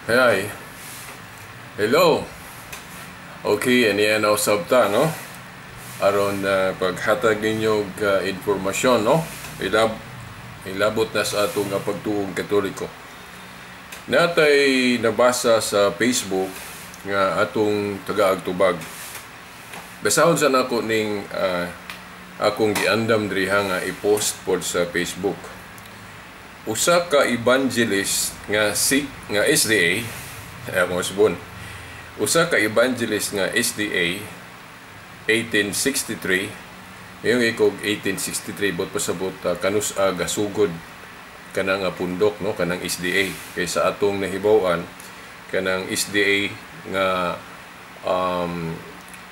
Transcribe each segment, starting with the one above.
Hey, hello. Okay, aniya na usab ta, no? Aron paghatag ninyo og impormasyon, no? Ilabot na sa atong nga pagtuong Katoliko. Natay nabasa sa Facebook nga atong taga-Agtubag. Basahon sa nako ning akong giandam diri nga i-post pod sa Facebook. Usa ka evangelist nga si nga SDA, ay akong usbon. Usa ka evangelist nga SDA 1863, yung ikog 1863, bot pasabot kanus-a gasugod kanang nga pundok, no, kanang SDA, kay sa atong nahibaw-an, kanang SDA nga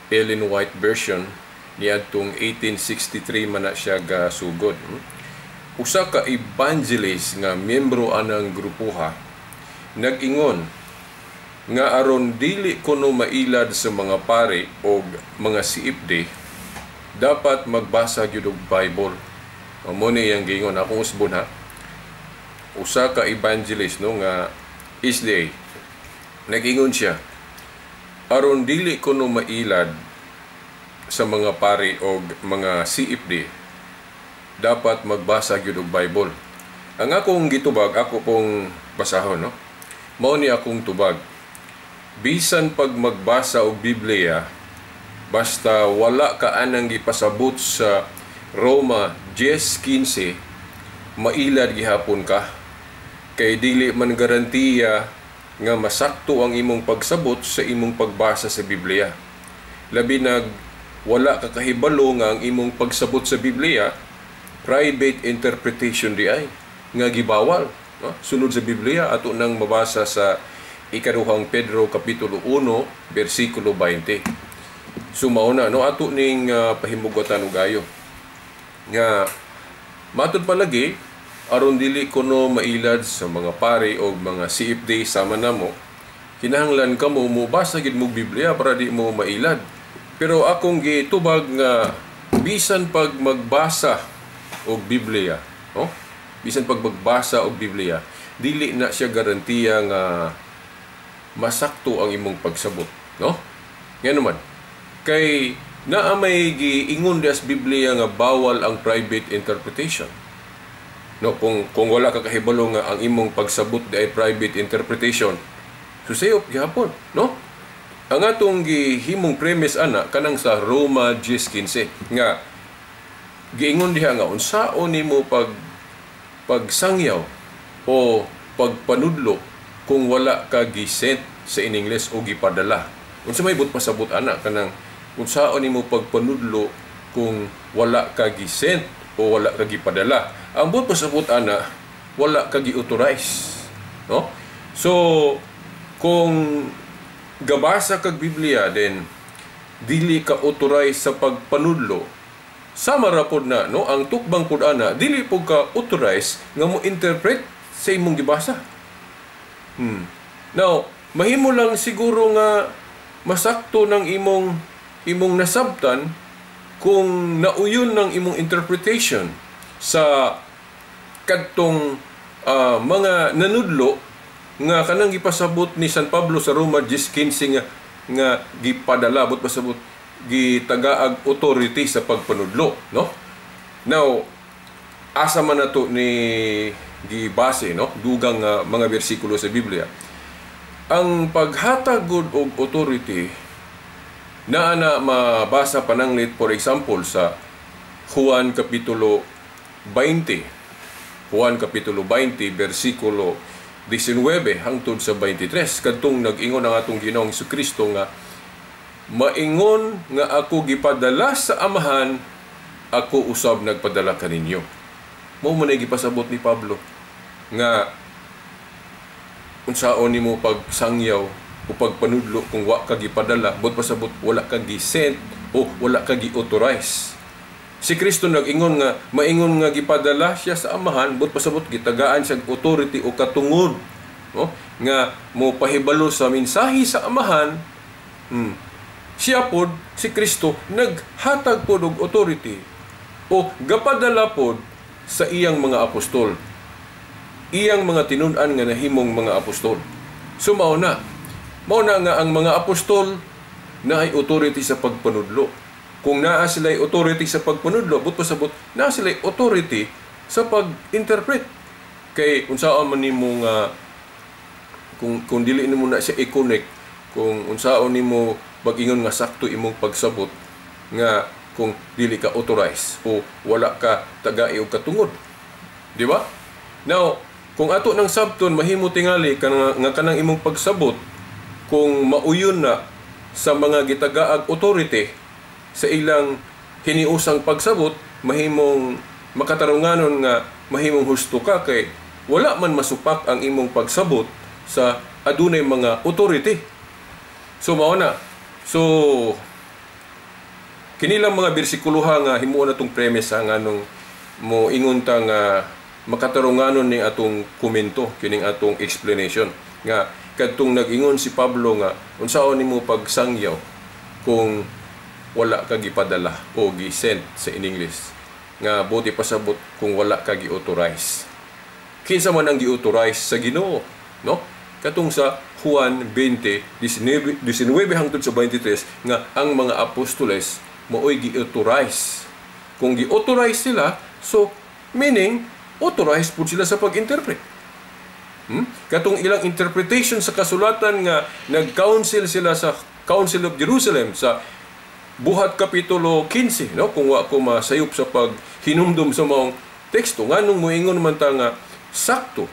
Ellen White version, niadtong 1863 man na siya gasugod. Usa ka evangelist nga miyembro anang grupoha nag-ingon nga aron dili kuno mailad sa mga pari og mga CFD, dapat magbasa gyud og Bible. Mao ni iyang giingon. Akong usbon ha. Usa ka evangelist, no, nga SDA, nag-ingon siya aron dili kuno mailad sa mga pari og mga CFD, dapat magbasa gyud og Bible. Ang akong gitubag, ako pong basahon, no. Mao ni akong tubag. Bisan pag magbasa og Biblia, basta wala ka anang gipasabot sa Roma 10:15, mailad gihapon ka. Kay dili man garantiya nga masakto ang imong pagsabot sa imong pagbasa sa Biblia. Labi nag wala ka kahibalo nga ang imong pagsabot sa Biblia private interpretation di ay nga gibawal, no? Sunod sa Biblia, ato nang mabasa sa Ikaduhang Pedro kapitulo 1 bersikulo 20. So mao na, no, ato ning pahimugotan og ayo nga matud palagi aron dili kuno mailad sa mga pari o mga CFD sama namo, kinahanglan kamo mobasa gid mo Biblia para di mo mailad. Pero akong gitubag nga bisan pag magbasa og Biblia, no? Bisan pag magbasa og Biblia, dili na siya garantiya nga masakto ang imong pagsabot, no? Nga naman, kay naa may giingon sa Biblia nga bawal ang private interpretation. No, kung wala ka kahibalo nga ang imong pagsabot di ay private interpretation, susayop gihapon, no? Ang atong gihimong premise ana kanang sa Roma 10:15 nga giingon diha nga unsaon nimo pagsangyaw o pagpanudlo kung wala ka gisent sa in English o gipadala. Unsa may but pasabot ana kanang unsaon nimo pagpanudlo kung wala ka gisent o wala ka gipadala? Ang but pasabot ana, wala ka gi-authorize, no? So kung gabasa kag Biblia, then dili ka authorize sa pagpanudlo, sama ra pod na, no, ang tukbang pod ana, dili pod ka authorize nga mo interpret sa imong gibasa. Now, mahimo lang siguro nga masakto ng imong nasabtan kung nauyon ng imong interpretation sa kadtong mga nanudlo nga kanang gipasabot ni San Pablo sa Roma 10:15 nga gipadala, but pasabot gitagaag authority sa pagpanudlo, no? Now, asa man nato ni gibase, no, dugang mga bersikulo sa Biblia? Ang paghatag gud og authority naa na mabasa pananglit, for example, sa Juan kapitulo 20. Juan kapitulo 20 bersikulo 19 hangtod sa 23, kadtong nag-ingon ang atong Ginoong Kristo nga maingon nga ako gipadala sa Amahan, ako usab nagpadala kaninyo. Mao man ay gipasabot ni Pablo nga unsaon nimo pagsangyaw o pagpanudlo kung wa ka gipadala, but pasabot wala ka gisent o wala ka gi-authorize. Si Kristo nag-ingon nga maingon nga gipadala siya sa Amahan, but pasabot gitagaan siya authority o katungod, no, nga mo pahibalo sa mensahe sa Amahan. Siya pod, si Kristo, naghatag pod og authority o gapadala pod sa iyang mga apostol, iyang mga tinun-an nga nahimong mga apostol. So mao na. Mao na nga ang mga apostol na ay authority sa pagpanudlo. Kung naa sila authority sa pagpanudlo, but pasabot naa sila authority sa pag-interpret. Kay unsaon man nimo nga kung dili nimo na siya i-connect, kung unsaon nimo pag-ingon nga sakto imong pagsabot nga kung dili ka authorized o wala ka tagai og katungod. Di ba? Now, kung ato nang sabton, mahimo tingali nga kanang imong pagsabot kung mauyon na sa mga gitagaag authority sa ilang hiniusang pagsabot, mahimong makatarunganon nga mahimong husto ka kay wala man masupak ang imong pagsabot sa adunay mga authority. So mao na. So kinilang mga bersikuloha nga himuon natong premise nga nganong mo ingon ta nga makatarunganon ni atong komento, kining atong explanation nga kadtong nag-ingon si Pablo nga unsaon nimo pagsangyaw kung wala ka gipadala o gi-send sa in English, nga buti pasabot kung wala ka gi-authorize. Kinsa man ang gi-authorize sa Ginoo, no? Katong sa Juan 20, 19, 19 hangtod sa 23 nga ang mga apostoles maoy gi-authorize. Kung gi-authorize sila, so meaning authorized pud sila sa pag-interpret. Katong ilang interpretation sa kasulatan nga nag-council sila sa Council of Jerusalem sa Buhat Kapitulo 15, no? Kung wa ko masayop sa paghinumdum sa maong teksto, nganong moingon man ta nga sakto,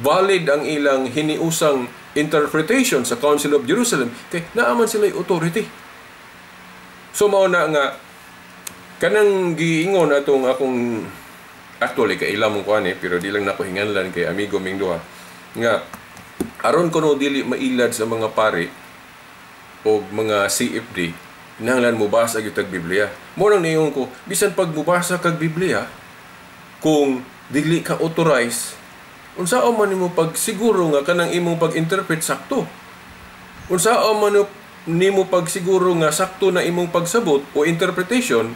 valid ang ilang hiniusang interpretation sa Council of Jerusalem kay naa man sila authority. So mao na nga kanang giingon atong akong, actually kay ila mong kuan eh, pero di lang nako hinganlan kay amigo ming duha nga aron kuno dili mailad sa mga pari o mga CFD, kinahanglan mobasa gyud tag Biblia. Mo nang niingon ko, bisan pag mobasa kag Biblia, kung dili ka authorized, unsaon man nimo pagsiguro nga kanang imong pag-interpret sakto? Unsaon man nimo pagsiguro nga sakto na imong pagsabot o interpretation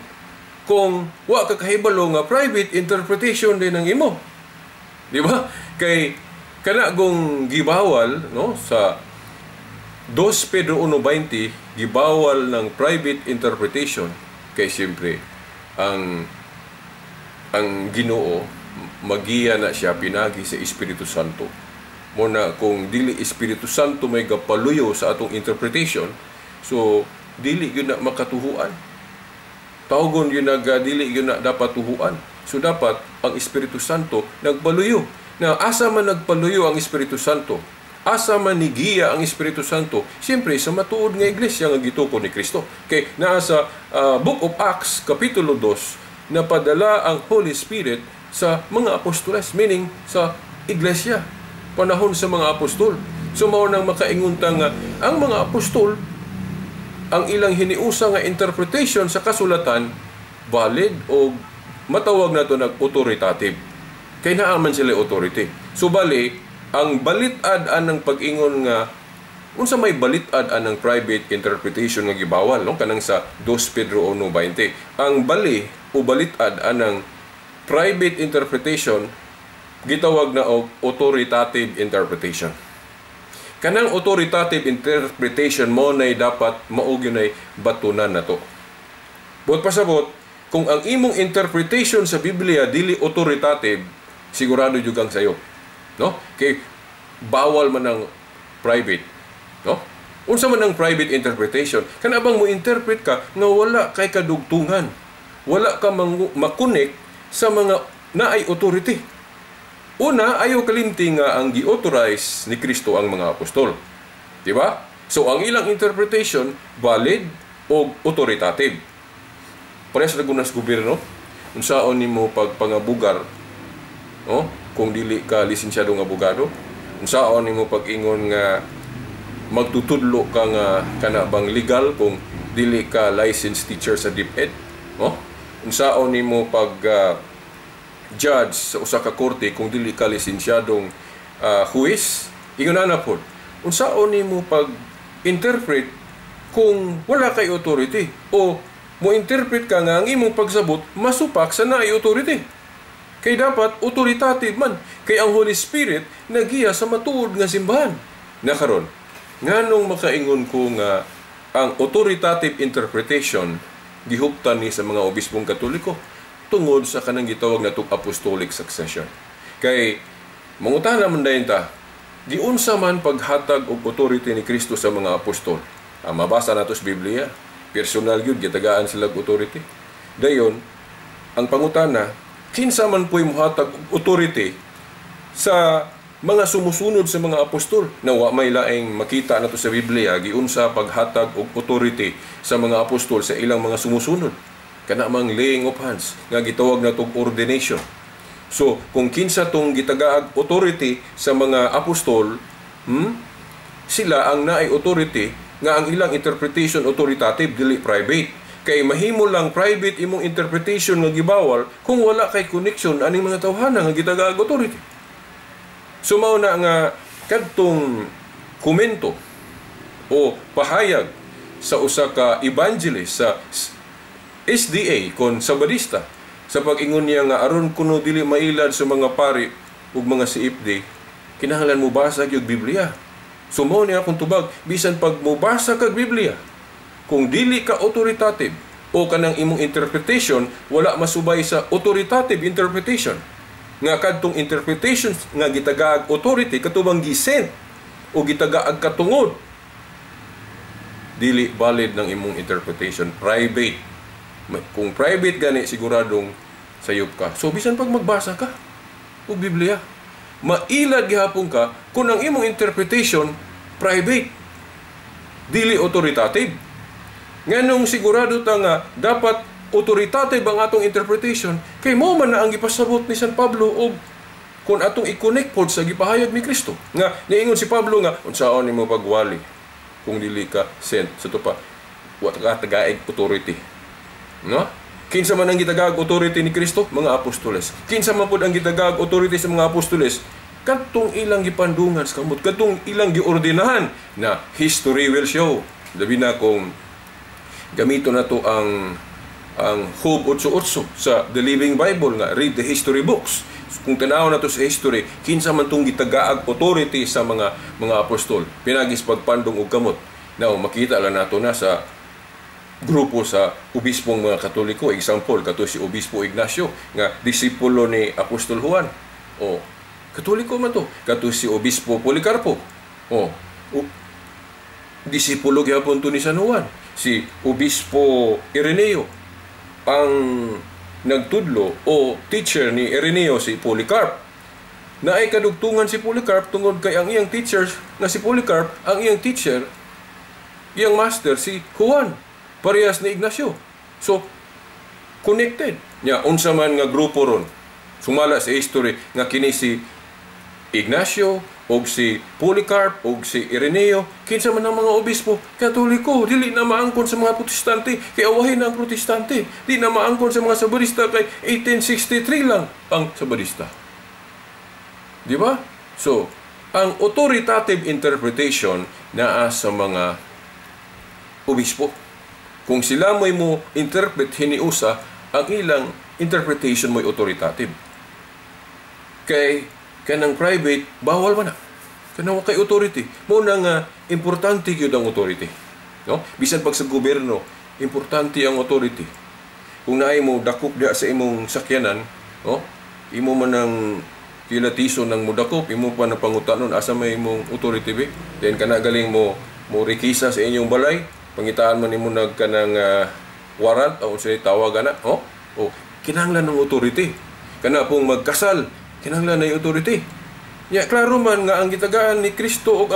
kung wa ka kahibalo nga private interpretation din ang imo? Di ba? Kay kana gong gibawal, no, sa 2 Pedro 1:20, gibawal ng private interpretation kay siyempre ang Ginoo magiya na siya pinagi sa Espiritu Santo. Mo na kung dili Espiritu Santo may gapaluyo sa atong interpretation, so dili gyud na makatuhuan. Tawgon yun nag dili yun na dapat tuhuan. So dapat ang Espiritu Santo nagpaluyo. Na asa man nagpaluyo ang Espiritu Santo? Asa man nigiya ang Espiritu Santo? Siyempre sa matuod nga iglesia nga gitukod ni Kristo. Kay naa sa Book of Acts kapitulo 2, napadala ang Holy Spirit sa mga apostoles, meaning sa iglesia panahon sa mga apostol. So mao nang makaingon ta nga ang mga apostol, ang ilang hiniusa nga interpretation sa kasulatan, valid o matawag nato nag authoritative. Kay naa man sila authority. So bali, ang balitad anang pag-ingon nga unsa may balitad anang private interpretation nga gibawal, no, kanang sa 2 Pedro 1:20. Ang bali o balitad anang private interpretation gitawag na og authoritative interpretation. Kanang authoritative interpretation mo nay dapat mao gyud nay batunan nato. Buot pasabot, kung ang imong interpretation sa Biblia dili authoritative, sigurado jud kang sayo. No? Kay bawal man ang private, no? Unsa man ang private interpretation? Kana bang mo interpret ka nga wala kay kadugtungan? Wala ka makonek sa mga naay authority. Una, ayaw kalimti nga ang gi-authorize ni Kristo ang mga apostol. Di ba? So, ang ilang interpretation, valid o authoritative. Parehas ra sa gobyerno. Unsaon nimo pagpangabugar, no? Kung dili ka lisensyado nga abogado, unsaon nimo pag-ingon nga magtutudlo ka nga kana bang legal kung dili ka licensed teacher sa DepEd, no? Unsaon nimo pag judge sa usa ka korte kung dili ka lisensyadong huwes? Ingon ana pod. Unsaon nimo pag interpret kung wala kay authority o mo interpret ka nga ang imong pagsabot masupak sa naay authority? Kay dapat authoritative man kay ang Holy Spirit nagiya sa matuod nga simbahan. Na karon, nganong makaingon ko nga ang authoritative interpretation gihuptan ni sa mga obispong Katoliko? Tungod sa kanang gitawag natong apostolic succession. Kay mangutana man dayon ta, giunsa man paghatag og authority ni Kristo sa mga apostol? Ang mabasa nato sa Biblia, personal gyud gitagaan sila og authority. Dayon, ang pangutana, kinsa man po'y muhatag og authority sa mga sumusunod sa mga apostol? Na wa may laing makita nato sa Biblia giunsa paghatag og authority sa mga apostol sa ilang mga sumusunod. Kana mang laying of hands nga gitawag natong ordination. So, kung kinsa tong gitagaag authority sa mga apostol, sila ang naay authority nga ang ilang interpretation authoritative, dili private. Kay mahimo lang private imong interpretation nga gibawal kung wala kay connection aning mga tawhana nga gitagaag authority. So mao na nga kadtong komento o pahayag sa usa ka evangelist sa SDA kon Sabadista sa pag-ingon niya nga aron kuno dili mailad sa mga pari ug mga CFD, kinahanglan mo basa gyud Biblia. So mao niya akong tubag, bisan pag mobasa kag Biblia, kung dili ka authoritative o kanang imong interpretation wala masubay sa authoritative interpretation, nga kadtong interpretation nga gitagaag authority katubang gisent o gitagaag katungod, dili valid ng imong interpretation, private. Kung private gani, siguradong sayop ka. So bisan pag magbasa ka og Biblia, mailad gihapon ka kung ang imong interpretation private, dili authoritative. Nganong sigurado ta nga dapat authoritative ang atong interpretation? Kay mao man na ang gipasabot ni San Pablo og kung atong i-connect pod sa gipahayag ni Kristo nga niingon si Pablo nga unsaon nimo pagwali kung dili ka sent sa tupa, wa ka tagaeg authority, no? Kinsa man ang gitagaag authority ni Kristo? Mga apostoles. Kinsa man pud ang gitagaag authority sa mga apostoles? Kadtong ilang gipandungan sa kamot, kadtong ilang giordinahan, na history will show, labi na kung gamito na to ang Job 8.8 sa The Living Bible nga read the history books. Kung tanaw na to sa history, kinsa man tong gitagaag authority sa mga apostol pinagis pagpandong og kamot. Now, makita lang nato na sa grupo sa obispong mga Katoliko. Example, kato si Obispo Ignacio nga disipulo ni Apostol Juan. O Katoliko man to. Kato si Obispo Policarpo. O disipulo gyapon to ni San Juan. Si Obispo Ireneo, ang nagtudlo o teacher ni Ireneo si Polycarp. Naay kadugtungan si Polycarp tungod kay ang iyang teacher nga si Polycarp, ang iyang teacher, iyang master si Juan, parehas ni Ignacio. So connected. Nya unsa man nga grupo ron sumala sa history nga kini si Ignacio og si Polycarp og si Ireneo, kinsa man ang mga obispo? Katoliko. Dili na maangkon sa mga Protestante kay awahin na ang Protestante. Di na maangkon sa mga Sabadista kay 1863 lang ang Sabadista, di ba? So ang authoritative interpretation naa sa mga obispo. Kung sila mo'y mo interpret hiniusa, ang ilang interpretation mo'y authoritative. Kay kanang private, bawal man na. Kanang kay authority. Mao na nga importante gyud ang authority. No? Bisan pag sa gobyerno, importante ang authority. Kung naay mo dakop diha sa imong sakyanan, no? Imo man ang kilatiso ng mudakop, imo pa na pangutanon, asa may imong authority be? Then kana galing mo mo rekisa sa inyong balay, pangitaan man nimo nag kanang warrant o unsay tawag ana, oh? Oh, kinahanglan ng authority. Kana pong magkasal, kinahanglan na authority. Ya, klaro man nga ang gitagaan ni Kristo og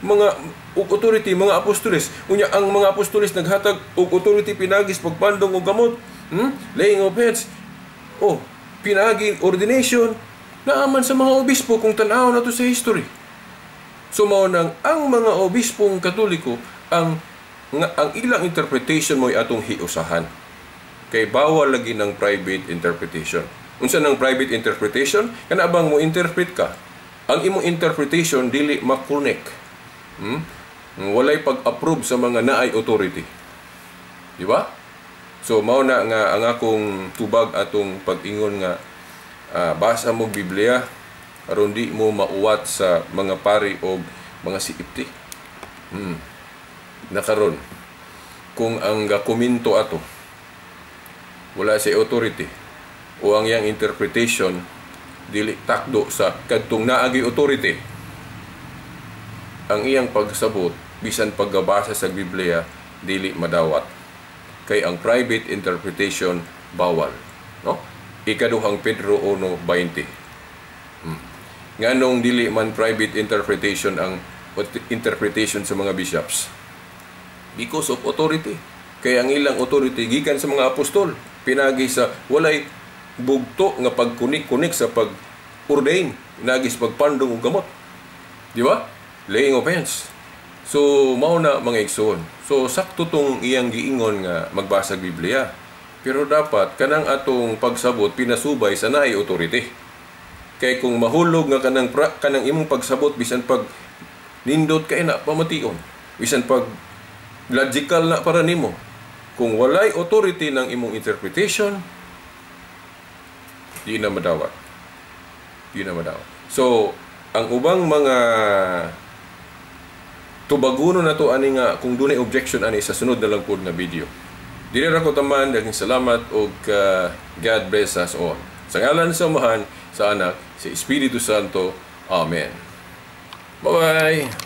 mga og authority mga apostoles. Unya ang mga apostoles naghatag og authority pinagis pagpandong og gamot, Laying of hands. Oh, pinagi ordination naaman sa mga obispo kung tan-aw nato sa history. So mao nang ang mga obispong Katoliko, ang ilang interpretation mo'y atong hiusahan. Kay bawal lagi ng private interpretation. Unsa nang private interpretation? Kana bang mo interpret ka, ang imong interpretation dili ma-connect. Walay pag-approve sa mga naay authority. Di ba? So mao na nga ang akong tubag atong pag-ingon nga basa mo Biblia aron di mo mauwat sa mga pari og Mga CFT. Nakaron kung ang gakomento ato wala sa authority o ang iyang interpretation dili takdo sa kadtong naagi authority, ang iyang pagsabot bisan paggabasa sa Biblia dili madawat kay ang private interpretation bawal, no? Ikaduhang Pedro 1:20. Nganong dili man private interpretation ang interpretation sa mga bishops? Because of authority. Kay ang ilang authority gikan sa mga apostol, pinagi sa walay bugto nga pagkunik-kunik sa pag-ordain, pinagi sa pagpandong og gamot. Di ba? Laying of hands. So, mao na, mga igsoon. So, sakto tong iyang giingon nga magbasa Biblia. Pero dapat kanang atong pagsabot pinasubay sa naay authority. Kay kung mahulog nga kanang imong pagsabot bisan pag nindot kay na pamation, bisan pag logical na para nimo, kung walay authority ng imong interpretation, di na madawat. Di na madawat. So, ang ubang mga tubaguno na to ani nga kung dunay objection ani sa sunod na lang pod nga video. Dili ra ko taman, daghang salamat ug God bless us all. Sa ngalan sa Amahan, sa Anak, sa Espiritu Santo. Amen. Bye-bye.